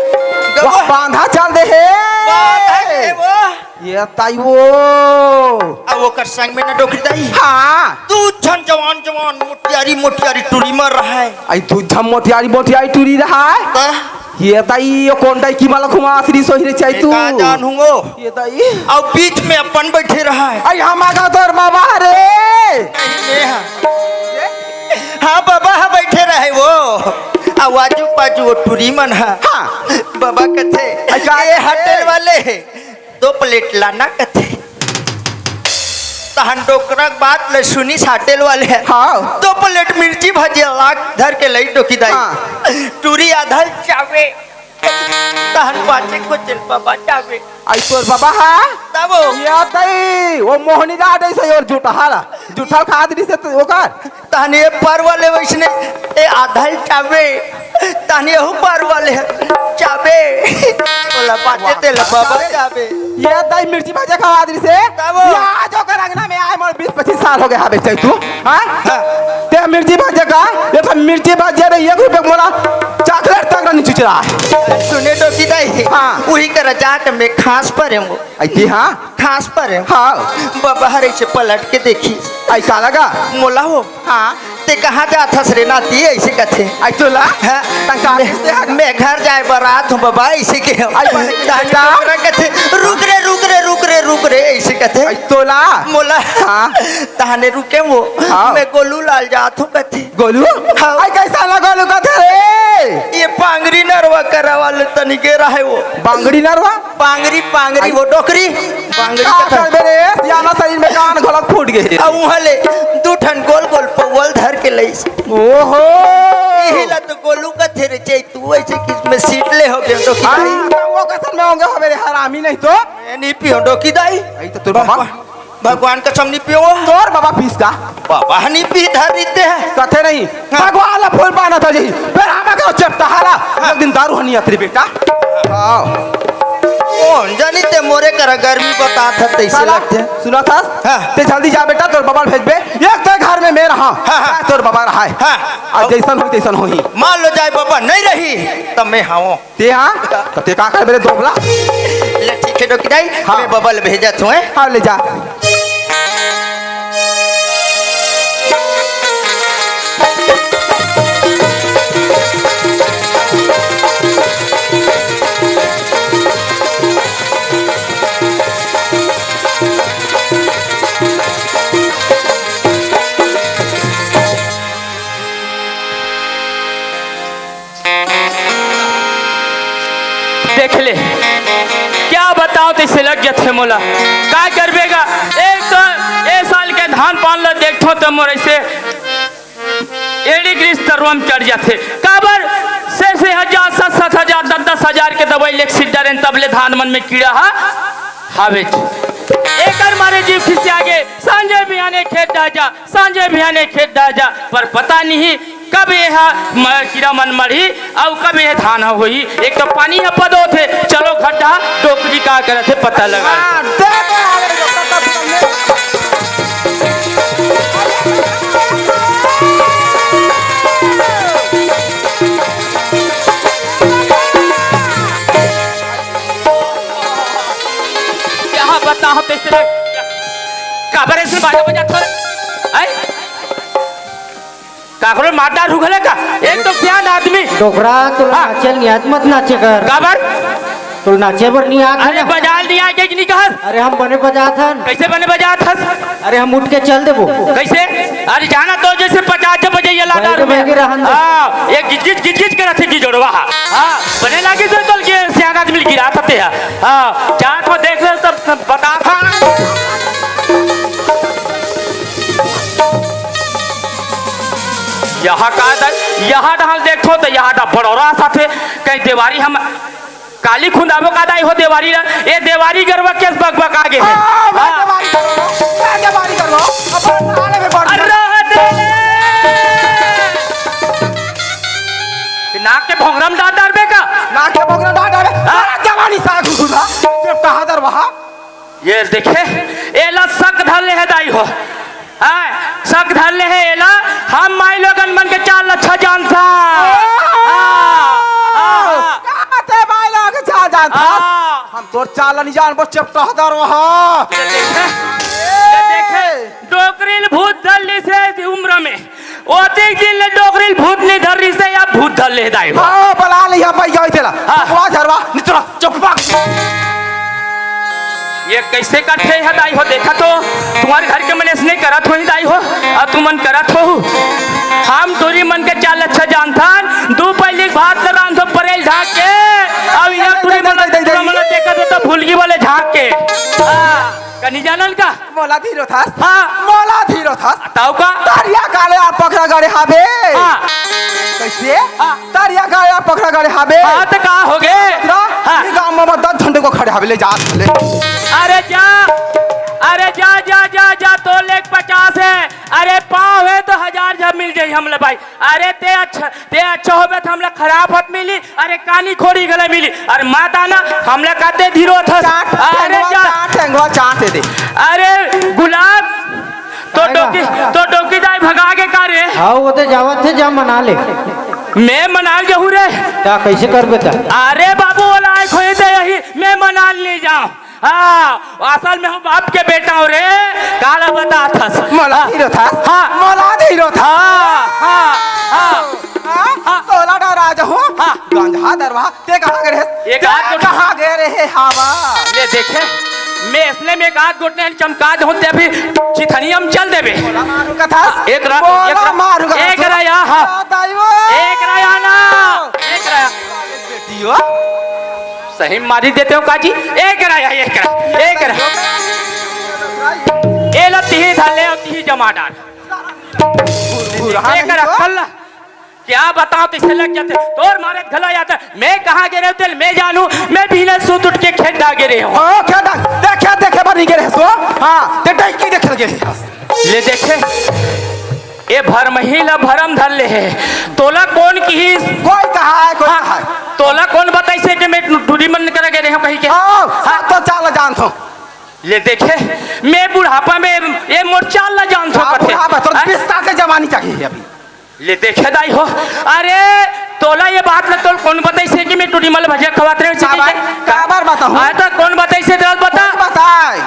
गवा। बा-, बांधा चल दे हे। बांधा के वो। ये ताई वो। अब ओकर संग में ना डोकरी दाई। हाँ। दू झन जवान जवान मोटियारी मोटियारी टूरी मर रहा है। आई दू झन मोटियारी मोटियारी टूरी रहा है। त? ये ताई यो कोन दाई की माला घुमा आसरी सोही रे चाही तू। का जान हूँ वो। ये ताई। अब बीच में अपन बैठे रहा है। आई हम आगा तोर बाबा रे। नहीं, नहीं, हाँ। हाँ बाबा, हाँ बैठे रहे वो। आ आजू बाजू वो टूरी मन है। हाँ। बाबा कथे, आई का ये कथे? होटल वाले है। दो प्लेट लाना कथे। तहन डोकरा के बात ले सुनिस होटल वाले ह। हाँ। दो प्लेट मिर्ची भजिया ला धर के लई डोकी दाई। हाँ। टूरी आधा ल चाबे। तहन पाछे को चल बाबा चाबे। आई तोर बाबा हा? तब वो। या तई, वो मोहनी ला दे से और जूठा हाला। जूठा खा दे से तो ओकर। तहन ये पार वाले वैसने, ए आधा ही चाबे, तहन यहू पार वाले चाबे। ओला बाटे तेला बाबा चाबे। ये दाई मिर्ची भजिया खवा दे से। तब। या जो कर अंगना में आए, मोर बीस पच्चीस साल हो गए, हाँ, बेचाई तू, हाँ? हाँ। ते मिर्ची भजिया का, ये तो मिर्ची भजिया रे, एक रुपये मोला चॉकलेट तक नहीं चुचरा। सुने डोकी दाई, हाँ। वही कर जाट में खास पर है वो। ऐसी हाँ? खास पर है। हाँ। बाबा हरे से पलट के देखी। ऐसा लगा? मोला हो। हाँ। ते कहाँ जात हस रे नाती, ऐसे कथे। आई तोला? हाँ। तंग का मैं, किसते हग? मैं घर जाए बर आत हूँ बाबा, ऐसे के। आई बने की तहन बेटा? डोकरा कथे, "रुक रे, रुक रे, रुक रे, रुक रे," ऐसे कथे। आई तोला? मोला। हाँ। तहने रुके वो। हाँ। मैं गोलू लाल जात हूँ कथे। गोलू? हाँ। आई कैसा ना गोलू कथे रे? ये पांगरी नरवा करा वाले तनी के रहे वो। बांगड़ी नरवा? पांगरी, पांगरी, आई। वो डोकरी। बांगड़ी का कथा। कर बे रे, सियाना शरीर में कान घोलक फूट गए। अब उहाँ ले दू ठन गोल गोल पौवल धर के लईस। ओहो। यही ला तो गोलू कथे। पीथे रे, चाहे तू ऐसे किस में सीट ले हो गए, डोकी दाई। हाँ, तो वो कसन में होंगे हो मेरे हरामी नहीं तो। मैं नहीं पियो, डोकी दाई। आई तो तोर बाबा। भगवान कसम नहीं पियो। तोर बाबा पीस का? बाबा नहीं पी धर देते हैं। कथे नहीं। हाँ। भगवान ला फूल पाना था जी। फिर हमें कहो चपटा हाला। हाँ। एक दिन दारू हनी अतरी बेटा। हाँ। कौन जानी ते मोरे करा गर्मी बता था तैसे साला, लगते। सुना था? हाँ। ते जल्दी जा बेटा, तोर बाबा भेजबे। एक तो घर में मैं रहा। हाँ, हाँ। तोर बाबा रहा है। हाँ। अब जैसन होई तैसन होई। मान लो जाए बाबा नहीं रही, तब मैं हावों। ते हाँ? तो ते का करबे रे दोबला? ले ठीक है डोकी दाई, हाँ। मैं बाबा ले भेजत हूँ, हैं? हाँ, ले जा। देख ले, क्या बताओ, तैसे लग जाथे मोला। का करबे गा? एक तो ए साल के धान पान ल देखथो त मोर ऐसे एड़ी ग्रीस तरुआ म चढ़ जाथे। काबर? से से हजार, सात सात हजार, दस दस हजार के दवाई लेके सीट डारेन, तब ले धान मन में कीड़ा हा हावेच। एकर मारे जीव खिसिया गे, सांझे बिहाने खेत डाह जा, सांझे बिहाने खेत डाह जा, पर पता नहीं कब ये हा म-, कीड़ा मन मरही अउ कब ये धान हा होही। एक तो पानी हा पदो थे, चलो घड्डा डोकरी का करत हे पता लगा। हाँ, दे दे, अरे, क्या बताओ, तेरे से काबर ऐसे बाजा बजात हो रे? हैं? काकरो मारदार हो गले का? एक तो सियान आदमी। डोकरा, तोला हाँ। नाचे ल नहीं आत, मत नाचे कर। काबर? तोला नाचे बर नहीं आत हे अरे ना? बजाल नहीं आए के नहीं कहस? अरे हम बने बजात हन। कैसे बने बजात हस? अरे हम उठ के चल देबो। कैसे? अरे जाना तो जैसे पचास जब बजे ये लाडा बैठे में। बैठे रहन दे। हाँ, ये गिज गिज गिज गिज करत हे गिजोड़वा। हाँ, बने लागे तो तोल के सियान आदमी गिरा थते है। हाँ, जात हो देख ले तब बता। हाँ। यहाँ का दर, यहाँ डाल देखो तो यहाँ डा बड़ोरा साथे कहीं देवारी हम काली खुंदाबो का दाई हो देवारी ला, ए देवारी गरवा केस बकबका गे हे। हाँ, मैं हाँ। देवारी गरवा, मैं देवारी गरवा, अपन थाने में बढ़ अरे गया। हटे रे। नाक के भोंगरम डाल डाल बे का? नाक के भोंगरम डाल डाल बे। हाँ। सारा जवानी सारा घुघुरा, सिर्फ कहा दर वहाँ। ये देखे, एला शक धर ले हे दाई हो। हाँ, शक धर ले हे एला, हम माई लोगन मन के चाल अच्छा जानता। हाँ, हाँ, हाँ। का ते माई लोगन के चाल जानता? हाँ। हम तोर चाल नहीं जानबो, चपटा हदर वहाँ। ये देखे, ये देखे, डोकरी ल भूत धर लिस हे उम्र में। ओतेक दिन ले डोकरी ल भूत नहीं धर रहिस हे, अब भूत धर ले दाई हो। हाँ, बला ले यहाँ पर जाओ तेला। हाँ। बकवास हरवा, निचरा, चुप पक। ये कैसे करथे हे दाई हो? देखा तो, तुम्हारे घर के मन ऐसने करत होही दाई हो, अउ तुमन करत हो। हम टूरी मन के चाल अच्छा जानथन, दू पहली भात ल रांधो परेल झाँक के, अउ यहाँ टूरी मन दे, दे, दे, दे। मन देखत हो तो भूलगी वाले झाँक के। हाँ, कनी जानन का? मोला धीरो थास। हाँ। मोला धीरो थास। ताऊ का? तरिया काले आप पकड़ा गड़े हाबे। हाँ। कैसे? हाँ। तरिया काले आप पकड़ा गड़े हाबे। हाँ, तो का हो गे? हाँ। ये गांव में दस झंडे को खड़े हाबे, ले जा, ले। अरे जा, अरे जा, जा, जा, जा, तो लेक पचास हे। अरे पाँव हे तो हजार झन मिल जाही हमला भाई। अरे ते अच्छा, ते अच्छा होबे त हमला खराब हत मिली, अरे कानी खोड़ी गले मिली। अरे माता ना, हमला काते धीरो थस। चाट, अरे ठेंगवा, जा। चाट, ठेंगवा, चाट दे। अरे गुलाब, तो काहे डोकी, बा? तो डोकी दाई भगा के का रे? हाँ, वो तो जावत हे, जा मना ले। मैं मनाल जहूँ रे। का, कैसे करबे त? अरे बाबू, ओला आए खोए दे यही, मैं मनाल नहीं जाऊँ। हाँ, असल में हम बाप के बेटा हूँ रे, काला बता थस। मोला धीरो थस। हाँ। मोला धीरो थस। हाँ, हाँ, हाँ। हाँ, हाँ। तोला डरा जाहूँ। हाँ। गंजहा दरवा, ते कहाँ गए रहे? एक ते आध गोट- कहाँ गए रहे हावा? ले देखे, मैं इसने में एक आध गोट ने चमका दे होते अभी चिथनिया में चल देबे। मोला मारू कथा। एक रा-, मोला एक रा-, मारू कथा। एक रा यहाँ। आ, दाई वो। एक रा यहाँ ना। एक रा यहाँ। बेटियो। सही मारी देते हो काजी, एक रहा, एक रहा, एक रहा। एला तिही धाले और तिही जमा डाल। बुरा एक नहीं रहा, तो। कल। क्या बताओ, तइसे लग जाथे। तोर मारे घला जाथे। मैं कहाँ गे रहेंव तेला मैं जानहूँ। मैं बिहने सुत उठ के खेत डहर गे रहेंव। ओ, खेत डहर, देखे, देखे बर नइ गे रहेस ओ। हाँ, ते डहकी देखे ल गे रहेस। ले देखे, ए भरमही ला भरम धर ले हे। तोला कोन किहिस? कोई कहा है, कोई हाँ, कहा है। तोला कोन बताइस हे कि मैं टूरी मन करा गे रहेंव कहि के? ओ, हाँ। सब तो चाल ला जानथों। ले देखे, मैं बुढ़ापा में ए मोर चाल ला जानथों हाँ, कथे। बुढ़ापा, तोर हाँ? बिस्तार के जवानी चाहिए अभी। ले देखे दाई हो, अरे तोला ए बात ला तोला कोन बताइस हे कि मैं टूरी मन ला भजिया खवात रहेंव? काबर, काबर बताहूँ? अरे त कोन बताइस हे तेला बता। कोन बताय?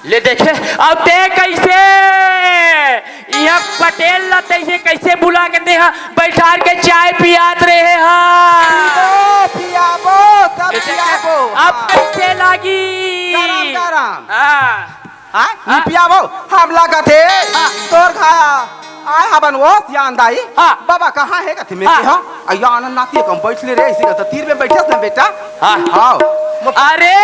ले देखे, अउ ते कइसे इहाँ पटेल ला तइसे कइसे बुला के तेहा बइठार के चाय पियात रहे हा? पियाबो, पियाबो, सब ले देखे, पियाबो। अब हाँ। कइसे लागी? गरम, गरम। हाँ। हाँ? हाँ। नइ पियाबो, हमला कथे, हाँ। तोर घर आय हवन ओ सियान दाई। हाँ। बाबा कहाँ हे कथे मैं हाँ। कहेंव, अइया आनंद नाती कम बइठ ले रे, अइसे कथे तीर में बइठे हस ना बेटा। हाँ। हाँ। अरे,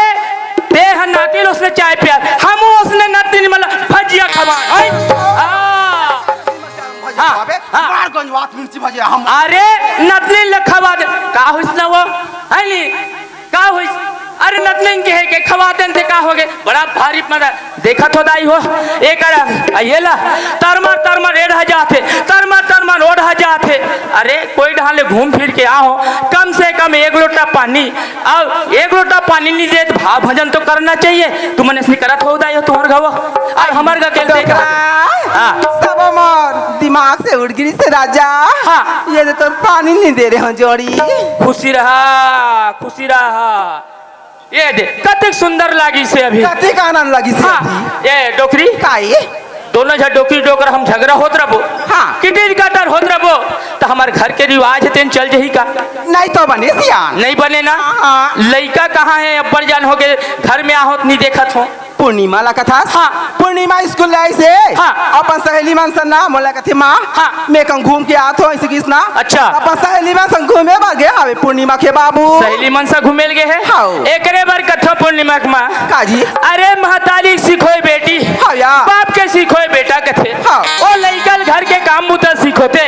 ते ह नाती ल ओसने चाय पिया, हम ओसने नतनी मन ला भजिया खवा, हैं? हाँ। भजिया हाँ, खवाबे, हाँ। मार गंजवात मिर्ची भजिया हम। अरे, नतनी ल खवा दे, का होइस ना ओ, है नी? का होइस? अरे नतनी ल कहे के खवा देन ते का होगे? बड़ा भारी मजा। देखत हो दाई हो, एकर अइया ला तरमर तरमर एढ़ा जाथे, तरमर तरमर ओढ़ा जाथे। अरे कोई डहर ले घूम फिर के आए हो, कम से कम एक लोटा पानी, अउ एक लोटा पानी नइ दे त भाव भजन तो करना चाहिए। तुमन अइसने करत हो दाई हो तुँहर घर, अउ हमर घर के देख। हाँ। सब मोर दिमाग से उड़ गिस हे राजा। हाँ। ए दे तोर पानी नइ दे रहेंव जोड़ी। खुशी रहा, खुशी रहा। ए दे, कतेक सुंदर लागिस हे अभी। कतेक आनंद लागिस हे हाँ, अभी। ए डोकरी। काई? दोनों झन डोकरी डोकरा हम झगरा होत रबो। हाँ। किटिर कटर होत रबो। त हमर घर के रिवाज हे तेन चल जही का? नइ तो बने सियान। नइ बने ना? हाँ। लइका कहाँ हे? अब्बड़ जान होगे घर में आहों त नइ देखत हों। पूर्णिमा ला कथस? हाँ। पूर्णिमा स्कूल ले आइस हे। हाँ। अपन सहेली मन संग ना मोला कथे माँ, हाँ। मैं कहूँ घूम के आत हों, अइसे किहिस ना। अच्छा। अपन सहेली मन संग घूमे बर गे हवे पूर्णिमा के बाबू। सहेली मन संग घूमे ल गे हे? हाँ। एकरे बर कथों पूर्णिमा के माँ। का जी? अरे महतारी सिखोय बेटी, हाँ या। बाप के सिखोय बेटा कथे। हाँ। ओ लइका ल घर के काम बूता सिखोथे,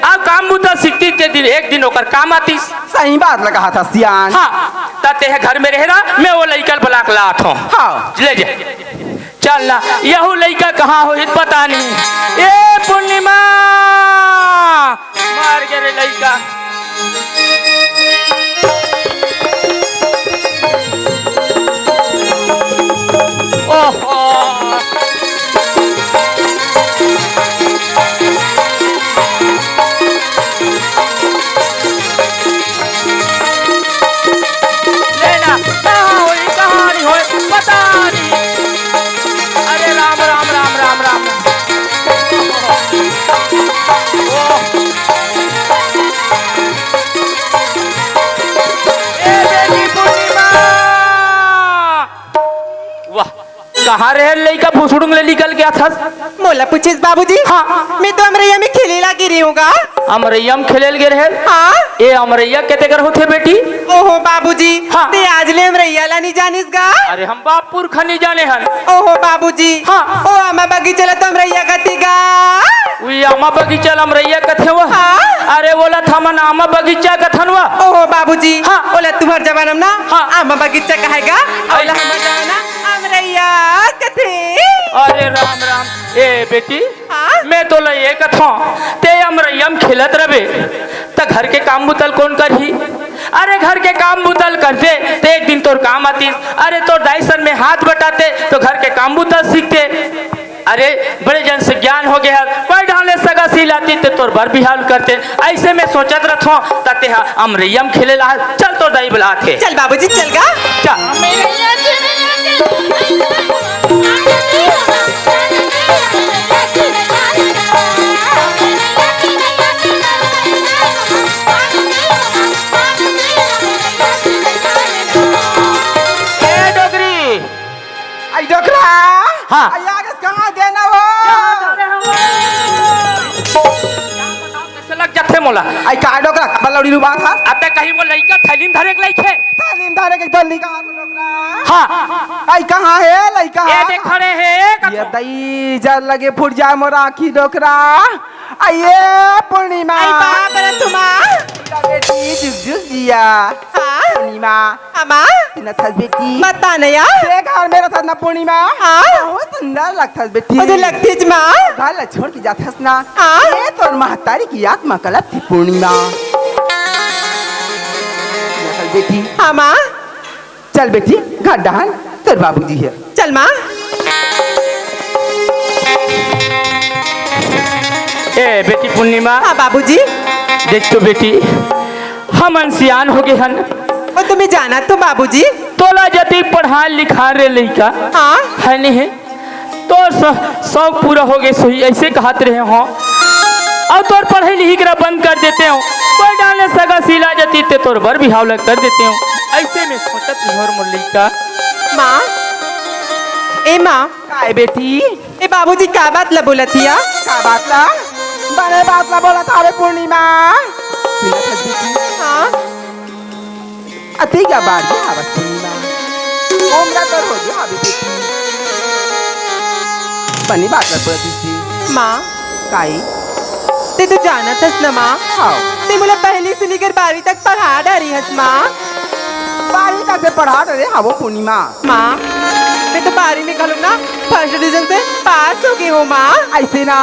अउ काम बूता सीखतिस ते दिन, एक दिन ओकर काम आतिस। सही बात ला कहत हस सियान। हाँ, त तेह घर में रहे रहा, मैं ओ लइका ल बला के लात हों। हाँ। ले जा। चल ना, यहू लइका कहाँ होही पता नहीं। ए पूर्णिमा, मर गे रे लइका। ओहो। लेना, कहाँ होई, कहाँ नहीं होई, पता नहीं। अरे राम, राम, राम, राम, राम। ओह। ए बेटी पूर्णिमा। वाह, कहाँ रहे लइका भुसड़ुंग ले निकल के आथस? मोला पूछिस बाबूजी? हाँ। मैं तो अमरैया में खेले ला गे रहेंव गा। अमरैया में खेले ल गे रहे? हाँ। ए अमरैया कते कर होथे बेटी? ओहो बाबूजी, हाँ। ते आज ले अमरैया ला नइ जानिस गा? अरे हम बाप पुरखा नइ जाने हन। ओहो बाबूजी, हाँ। ओ आमा बगीचा ला तो अमरैया कथे गा। उई आमा बगीचा ला अमरैया कथे वो? हाँ। अरे ओला त हमन आमा बगीचा कथन वो। ओहो बाबूजी, हाँ। ओला तुम्हर जमाना में ना हाँ। आमा बगीचा कहे गा, अरे। ओला हमर जमाना अमरैया कथे। अरे राम राम। ए बेटी, हाँ? मैं तोला ए कथों, ते अमरैया म खेलत रबे, त घर के काम बुता ल कोन करही? अरे घर के काम बुता ल करते, त एक दिन तोर काम आतिस। अरे तोर दाई सन में हाथ बटाते, त घर के काम बुता सीखते। अरे बड़े जन से ज्ञान हो गया है, कोई ढाले सगा सील आती त तोर बर बिहाव करते। अइसे में सोचत रथों, त तेहा अमरैया म खेले ला, चल तोर दाई बुलात हे। चल बाबूजी, चल गा। चल। ए डोकरी। आई डोकरा। हाँ। आई आगे से कहाँ देना हो? कहाँ देना हो? कइसे लग जाथे म? बोला। आई का डोकरा, बल्लौड़ी रुबात हा। अब तक कहीं वो लइका थैली में धरे के लइके। थैली में धरे के तो लइका हा डोकरा। हाँ। आई कहाँ हे लइका? ये देख खड़े हे, ये दई जर लगे फूट जाए मोर आँखी डोकरा। आइए पूर्णिमा। आई बाप रे तुमा। बेटी जुग जुग जिया। हाँ। पूर्णिमा। अमा। चिन्हत हस बेटी। बता न या। ते घर में रथस ना पूर्णिमा। हाँ। बहुत सुंदर लगथस बेटी। मुझे लगतीस माँ। घर ला छोड़ के जाथस ना। हाँ। ये तोर महतारी की आत्मा कलप थी पूर्णिमा। चिन्हत हस बेटी। हाँ माँ। चल बेटी, घर डहन तोर बाबूजी हे। चल माँ। ए बेटी पूर्णिमा। हाँ बाबूजी। देख तो बेटी, हमन सियान हो गे हन। वो तुम्हें जाना तो बाबूजी। तोला जतिक पढ़ान लिखान रे लइका। हाँ। है नहीं है? तोर स-, शौक पूरा हो गे सोही, ऐसे कहत रहे हो। अउ तोर पढ़ई लिखई करा बंद कर देते हो। कोई डाले सगा सीला जती ते तोर बर बिहाव लग कर देते हो। ऐसे में सोचत रहे हो मोर लइका। माँ, ए माँ। काय बेटी? ए बाबूजी का बात ला बोलत हिया? का बात ला? बने बात ला बोलत हवे पूर्णिमा। सुनत हस बेटी? हाँ। अति का बात ये आवत पूर्णिमा। उम्र तो हो गया अभी बेटी। बने बात ला बोलत हिस। माँ। काई? ते तो जानत हस ना माँ। हाँ। ते मोला पहली से लेकर बारहवीं तक पढ़ा डारी हस माँ। बारहवीं तक से पढ़ा डारे हवो पूर्णिमा। माँ, मैं तो बारहवीं में घलो ना first division से पास हो गे हो माँ। ऐसे ना?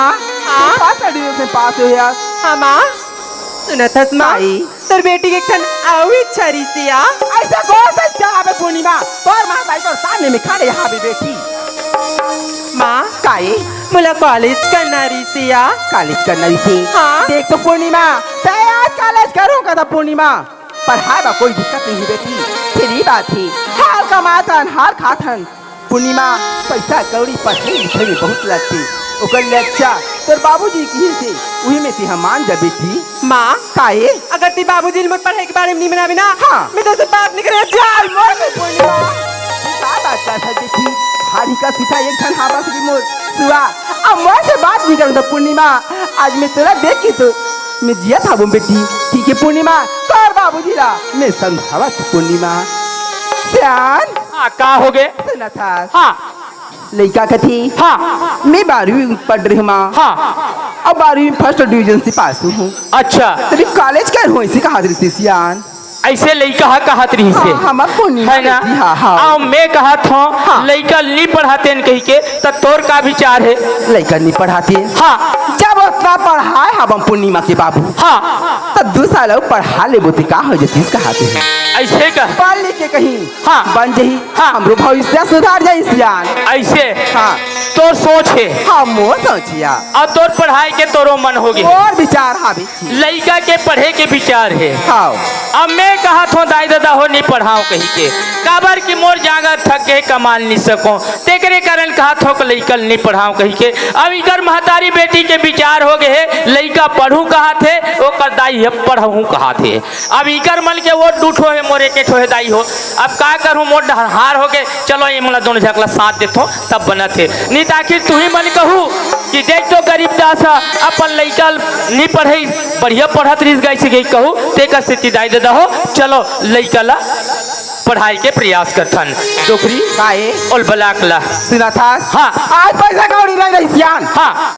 हाँ। First division से पास हो यार। हाँ माँ, सुनत हस माँ? आई। तोर बेटी के एक ठन अउ इच्छा रहिसे या। ऐसा कौन सा इच्छा हवे पूर्णिमा? तोर माँ भाई तोर सामने में खड़े हवे बेटी। माँ, काई? मोला college करना रहिसे या। College करना रहिसे? हाँ। देख तो पूर्णिमा, ते आज college करूँ का था पूर्णिमा? पढ़ाई बर कोई दिक्कत नहीं बेटी, free बात हे। हर कमाथन, हर खाथन। पूर्णिमा, पैसा कौड़ी पढ़े लिखे में बहुत लगथे। ओकर ले अच्छा तोर बाबूजी किहिसे, उही में तिहा मान जा बेटी। माँ, काहे? अगर ते बाबूजी ल मोर पढ़ाई के बारे में नहीं मनाबे ना, हाँ। मैं तोर से बात नहीं करे। चल मोर से पूर्णिमा। का बात करत हस बेटी? हारी का सीता एक ठन हाबा से मोर सुआ। अब मोर से बात नहीं करत पूर्णिमा। आज मैं तोला देख के तो मैं जियत हवं बेटी। ठीक है पूर्णिमा, तोर बाबूजी ला मैं समझावत पूर्णिमा। सियान। हाँ, का हो गे? सुनत हस? हाँ। लइका कथे, हाँ। मैं बारहवीं पढ़ रहे हूँ माँ। हाँ। अब बारहवीं में first division से पास हूँ। अच्छा। तभी college कर हूँ, ऐसे कहा रहिसे सियान। ऐसे लइका हा कहत रहिसे। हाँ, हमर पूर्णिमा है ना? बेटी, हाँ, हाँ। अउ मैं कहत हूँ, हाँ। लइका ल नी पढ़ातेन कहिके, त तोर का विचार हे? लइका नी पढ़ाते। हाँ। जब ओतना पढ़ाए हवं पूर्णिमा के बाबू। हाँ। त दू साल अउ पढ़ा लेबो ते का हो जतिस कहत हे। ऐसे कह। पढ़ लिख के कहीं हाँ। बन जही। हाँ। हमरो भविष्य सुधार जाही सियान। ऐसे? हाँ। तोर सोच हे। हाँ, मोर सोच हे। अउ तोर पढ़ाई के तोरो मन हो गे। मोर विचार हावे। लइका के पढ़े के विचार हे। हाँ। अब मैं कहत हूँ दाई ददा हो नी पढ़ाओ कहिके, काबर कि मोर जांगर थक गे, कमा ल नी सकों, तेकरे कारण कहत हूँ कि लइका ल नी पढ़ाओ कहिके। अब इकर महतारी बेटी के विचार हो गे हे, लइका पढ़ू कहत हे, ओकर दाई हे पढ़हूँ कहत हे। अब इकर मन के वोट दू ठो हे, मोर एके ठो हे दाई हो। अब का करहूँ, मोर डहर हार हो गे। चलो, ये मोला दोनों झकला साथ देथो, तब बनत हे। नी त आखिर तुही मन कहू कि देख तो गरीब दास ह, अपन लइका ल नी पढ़ई, बढ़िया पढ़त रहिस गइस कही कहू, तेकर सेती दाई ददा हो, चलो लइका ला पढ़ाई के प्रयास करथन। डोकरी काहे? ओल बलाक ला। सुनत हस? हाँ। आज पैसा कौड़ी नहीं रही सियान। हाँ।